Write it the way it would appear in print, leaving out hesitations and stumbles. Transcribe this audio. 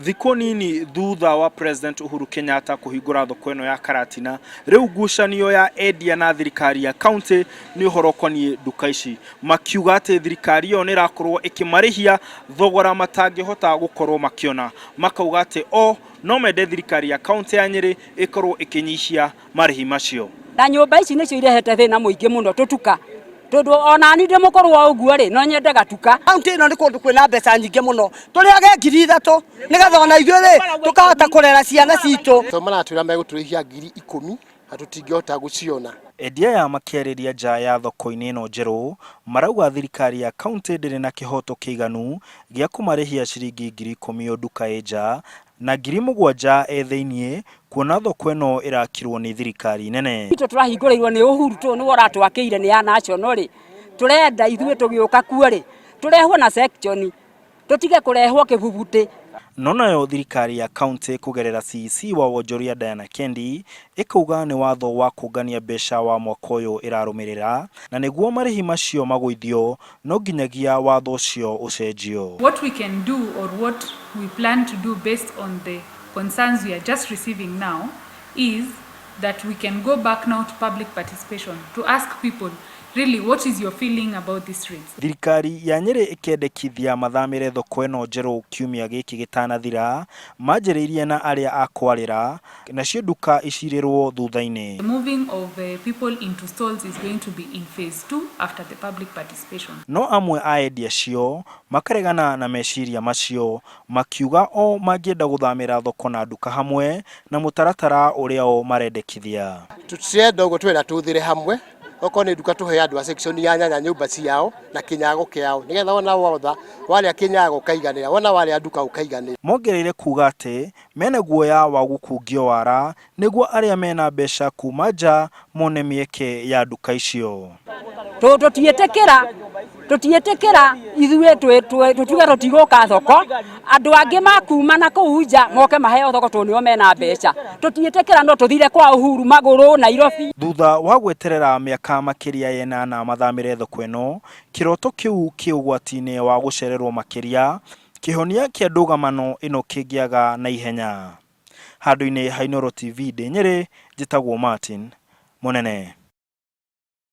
Thikũ nini thutha wa President Uhuru Kenyatta kũhingũra thoko ĩno ya Karatina, rĩu ngucanio ya endia na thirikari ya county nĩ ũhoro ũkoniĩ nduka ici. Makiuga atĩ thirikari ĩyo nĩ ĩrakorwo ĩkĩmarĩhia thogora matangĩhota gũkorwo makĩona. Makauga atĩ o no mende thirikari ya county ya Nyĩrĩ ĩkorwo ĩkĩnyihia marĩhi macio. Na nyũmba ici nĩcio irehete thĩna mũingĩ mũno tũtuka tondũ onani ndĩ mũkũrũ wa ũguo rĩ no nyende gatuka. Kaunti ĩno nĩ kũndũ kwĩna mbeca nyingĩ mũno, tũrĩage 3000 nĩgetha ona ithuĩ rĩ tũkahota kũrera ciana citũ. So maratwĩra megũtũrĩhia 10,000 na tũtingĩhota gũciona. Endia aya makĩarĩria nja ya thoko-inĩ ĩno njerũ marauga thirikari ya kauntĩ ndĩrĩ na kĩhoto kĩiganu gĩa kũmarĩhia ciringi 10,000 o nduka ĩ nja na 7,000 ĩ thĩiniĩ kuona thoko ĩno ĩrakirwo nĩ thirikari nene. Itũ tũrahingũrĩirwo nĩ Uhuru tũ nĩwe ũratwakĩire nĩ ya national rĩ, tũrenda ithuĩ tũgĩũka kuo rĩ, tũrehwo na section, tũtige kũrehwo kĩbubutĩ. No nayo thirikari ya kauntĩ kũgerera CEC wa wonjoria Diana Kendi ĩkauga nĩ watho wa kũngania mbeca wa mwaka ũyũ ĩrarũmĩrĩra na nĩguo marĩhi macio magũithio no nginyagia watho ũcio ũcenjio. What we can do or what we plan to do based on the concerns we are just receiving now is that we can go back now to public participation to ask people really what is your feeling about these rates. Thirikari ya Nyĩrĩ ĩkĩendekithia mathamĩre thoko ĩno njerũ kiumia gĩkĩ gĩtanathira, manjĩrĩirie na arĩa a kwarĩra, nacio nduka icirĩrwo thutha-inĩ. The moving of people into stalls is going to be in phase 2 after the public participation. No amwe a endia acio makaregana na meciria macio, makiuga o mangĩenda gũthamĩra thoko na nduka hamwe na mũtaratara ũrĩa o marendekithia. Tũtirenda ũguo, tũrenda tũthĩre hamwe, okorwo nĩ nduka tũhe andũ a section ya nyanya nyũmba ciao na kĩnyago kĩao, nĩgetha wona wotha warĩa kĩnyago ũkaiganĩra, wona warĩa nduka ũkaiganĩra. Mongereire kuga atĩ mena guoya wa gũkungio wara nĩguo arĩa mena mbeca kuma nja mone mĩeke ya nduka icio. Tũtiĩtĩkĩra, tũtiĩtĩkĩra ithuĩ tũtuge tũtigũka thoko, andũ angĩ makuma na kũu nja moke maheo thoko tondũ nĩo mena mbeca. Tũtiĩtĩkĩra no tũthire kwa Uhuru magũrũ Nairobi. Thutha wa gweterera mĩaka makĩria ya ĩnana mathamĩre thoko ĩno, kĩroto kĩu kĩ ũgwati-inĩ wa gũcererwo makĩria, kĩhonia kĩa ndũgamano ĩno kĩngĩaga na ihenya. Handũ-inĩ ha Inooro TV ndĩ Nyĩrĩ, njĩtagwo Martin Mũnene.